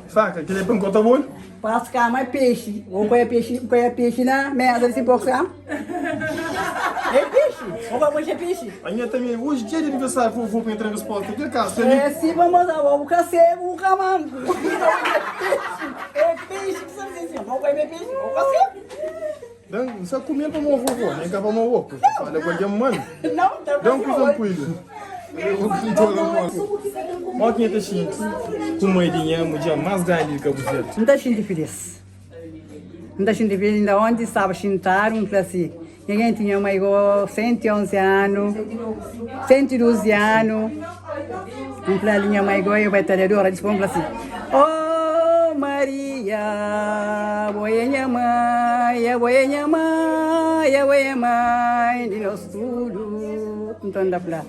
Faka, kel-li é pa N korta bolu? Pas kama é pexi. Ô koi é pexi, koi é pexi na mesa di si pok kama. É pexi. Ô koi pexi é pexi. A nha tanbe, oji dia di aniversário vovô pa nha tra resposta kel kasu li. É si pa mostra bo bu ka segu bu ka manku. É pexi ki sa di si. Ô koi é pexi, ô ka segu. Dan, N sa kume pa mo vovô, nem ka pa mo vô, fala ku algen mal. Não, tá Dan kuza N pui li. Mo ki nha ta xinti ku mai di nha mudjer más grandi di Kabu Verdi? N ta xinti filis. N ta xinti filis inda onti staba xintadu N fla si, nha genti nha mai go 111 anu, 112 anu. N fla li nha mai go e batalhadora Dipôs N fla si, Oh Maria, bo é nha mai, bo é nha mai, bo é mai di nos tudu. Nton N ta fla,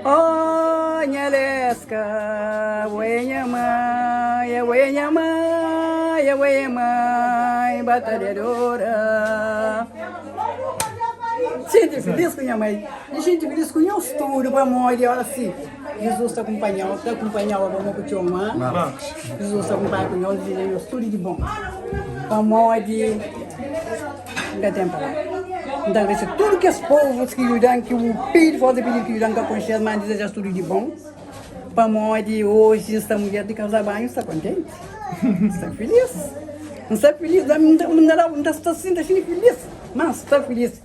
Oh nha Leska, bo é nha mai, bo é nha mai, bo é mai batalhadora. Xinti filis ku nha mai N xinti filis ku nhos tudu pamodi ora si Jizus ta kunpanhau, ta kunpanhau abo mo ku txoma Jizus ta kunpanha ku nhos, dizeja nhos tudu di bon pamodi N ka ten palavra N ta agradese tudu kes povus ki djuda-m ki bu pidi forsa pidi ki djuda-m ka konxe-s ma N dizeja-s tudu di bon pamodi oji N sta mudjer di kaza banhu N sta kontenti N sta filis N sta filis N ta sta sinti filis ma N sta filis.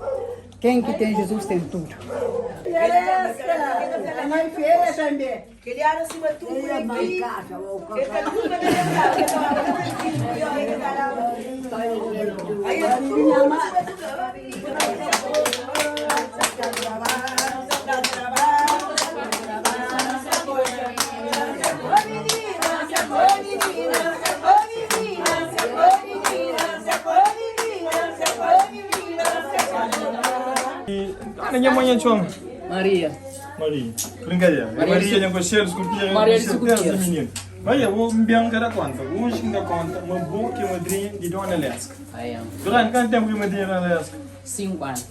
Ken ki ten Jizus ten tudu. Ana nha mãe txoma? Maria. Maria. Brincadeira. Maria, Maria nha conselho, esculpia, Maria de Sucupira. menino. Maria, vou me bem cada conta. Hoje que dá conta, uma boa que madrinha de Dona Lesca. Aí, Durante quanto tempo que madrinha de Dona Lesca? 5 anos.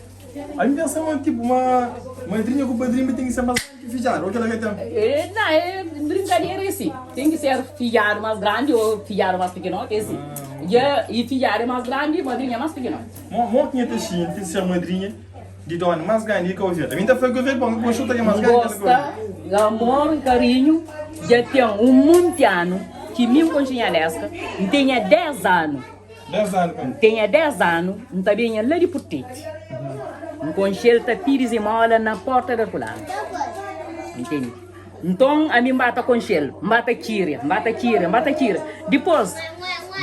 Aí me pensa, uma, tipo, uma madrinha com padrinho tem que ser mais que filhado. Ou que ela quer ter? É, não, é brincadeira é assim. Tem que ser filhado mais grande ou filhado mais pequeno, é assim. E, e filhado é mais grande, madrinha é mais pequeno. Mo, mo que tinha xinti ser madrinha de dona mais grande que o Verde. A mim tá foi que o Verde, bom, que o que é mais grande que o Gosta, amor e carinho, já tem um monte de ano que mim com tinha Lesca, tinha 10 anos. 10 anos, cara. Tinha 10 anos, não tá bem lá de Portete. Um conchel tá pires e mola na porta da fulano. Entende? Então, a mim bata conchel, bata tira, bata tira, bata tira. Depois,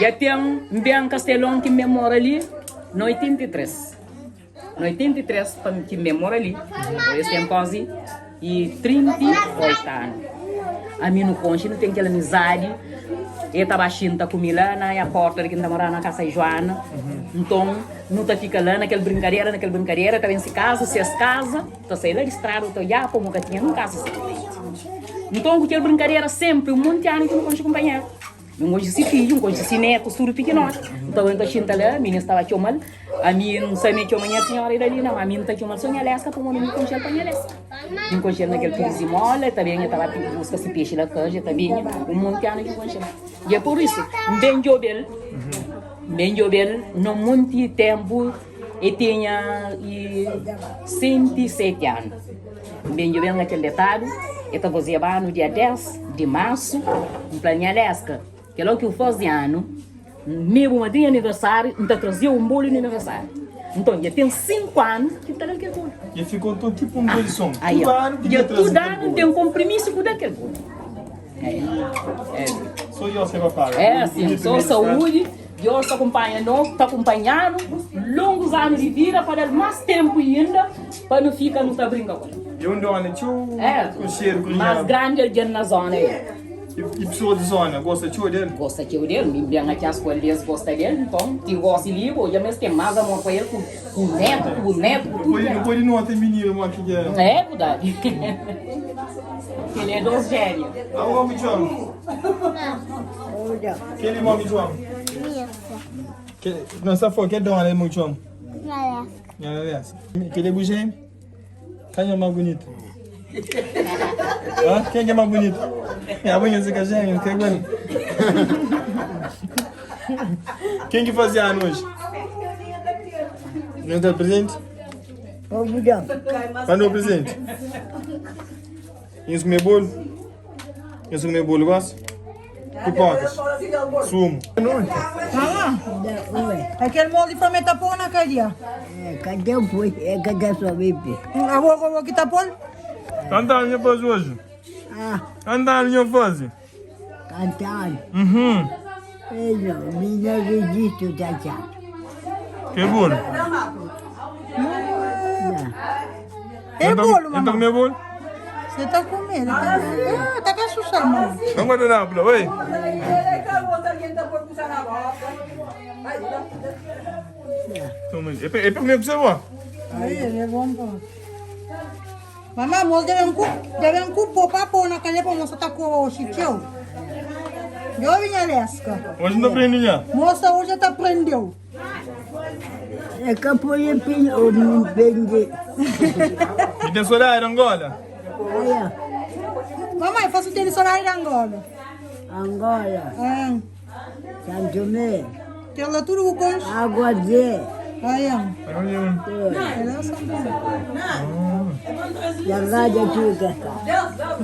já tem bem Castelão que me mora ali, no 83. No 83, pa que me mora ali, eles têm quase e 38 anos. A mim no conche não tem aquela amizade. Ele estava xinta comigo lá na porta de quem tá morando na casa de Joana. Então, não tá fica lá naquela brincadeira, naquela brincadeira, tá bem se casa, se as casa, tá saindo lá de estrada, tá já como que tinha num casa Então, com aquela brincadeira sempre, um monte de ano que não conche companheiro. Não conche se filho, não conche se neto, tudo pequenote. Então, eu tô xinta lá, a menina estava chamando, a mim não sabia que amanhã a senhora era ali, não, a mim não tá chamando só minha lesca, para o nome conche para minha lesca. Não conche naquele pires de mola, também eu estava busca esse peixe lá, canja também, um monte de ano que conche. E é por isso, bem jovem, bem jovem, no monte tempo, e tinha e 107 anos. Bem jovem naquele detalhe, eu estava fazendo no dia 10 de março, em Planinha Lesca, que é logo que eu fazia ano, meu madrinha aniversário, então trazia um bolo no aniversário. Então, já tem 5 anos que está naquele bolo. E ficou todo tipo um tradição. Aí, Tudo ó, ano que já tinha trazido tudo aquele ano bolo. tem um compromisso com daquele bolo. É, é. Só eu sei papai. É assim, só saúde, Deus está acompanhando, está acompanhando longos anos de vida para dar mais tempo ainda, para não ficar, não estar brincando com ele. E um dona, tio, É, com cheiro, com mais grande alguém na zona aí. E, e pessoa de zona, gosta tio dele? Gosta que eu dele, me bem aqui as coisas gosta dele, então, te gosta ali, já mesmo tem mais amor com ele, com, com o neto, com o neto, com Não tudo. pode, não pode não ter menino, mano, que é. É, verdade. Ele é dos gênios. Ah, o homem João. Olha, Aquele homem João. Que, não, só foi, que é dona, é muito João. Minha Lesca. Aquele é gêmeo. Quem é mais bonito? Hã? Quem que é mais bonito? É a bonita que a gêmea, que é igual. Quem que fazia ano hoje? Não está presente? Quando é o presente? Ias comer bolo? Ias comer bolo, gosta? Pipocas? Sumo? Aquele molde para meter pão na cadeia. Cadê o boi? Cadê sua bebê? A boca aqui tá pão? Cantar minha faz hoje. Ah, Cantar minha faz. cantar. Uhum. Eu não, me não registro da chata. Que bolo? É bolo, Então mamãe. comer bolo? Você tá comendo. Tá, ah, tá com açúcar, mãe. Não guarda não, pula, oi. Toma aí. É pra é comer com você, vó? Aí, ele é bom, pô. Mamãe, moço, devem cu pôr pôr na cadeia pra moça tá com o chicheu. Eu vinha lesca. Hoje não aprendi já. Moça hoje tá prendeu. É que põe pinho, me prende. E tem saudade de Angola? Olha, Mamãe, faço ter saudade de Angola. Angola, Ah, São Tomé, tem lá tudo o concho. Água de, Aí, ó. Ela é São Tomé. Jangada tudo.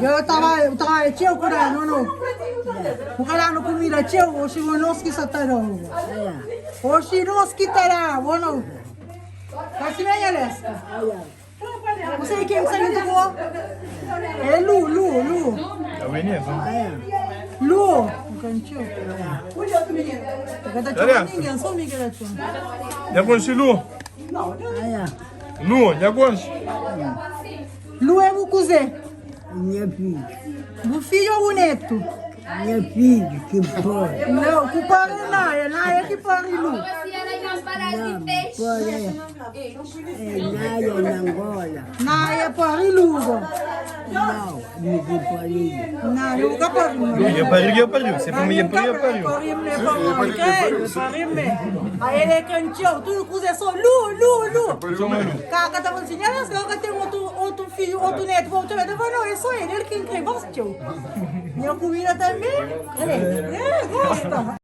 Eu tava, eu tava, tinha o cara, não, não. O cara não comida, tinha o nós que satarão. Olha, Hoje nós que tará, ou não? Assim vem a lesca. Você quem que saiu do boa? É Lu, Lu, Lu. É o Benito. olha. Lu. O cantinho. Olha. Ninguém, só Miguel. Já conhece Lu? Olha, Lu, já conhece? Lu é o cuzé. minha filha, O filho ou o neto? minha filha, que porra. Não, o pare não, é lá é que pare Lu. Não, porra, é nada na Angola. Não, é pare Lu. Não, ninguém pode. Não, eu nunca pare Lu. Eu pariu, eu pariu. Você foi eu pariu, eu pariu. Aí ele cantou, tudo coisa só Lu, Lu, Lu. Caca tá falando assim, olha só, que tem outro, outro filho, outro neto, outro neto. Eu falei, não, é só ele, ele quem crê, gosta. Minha comida também, é, é, gosta.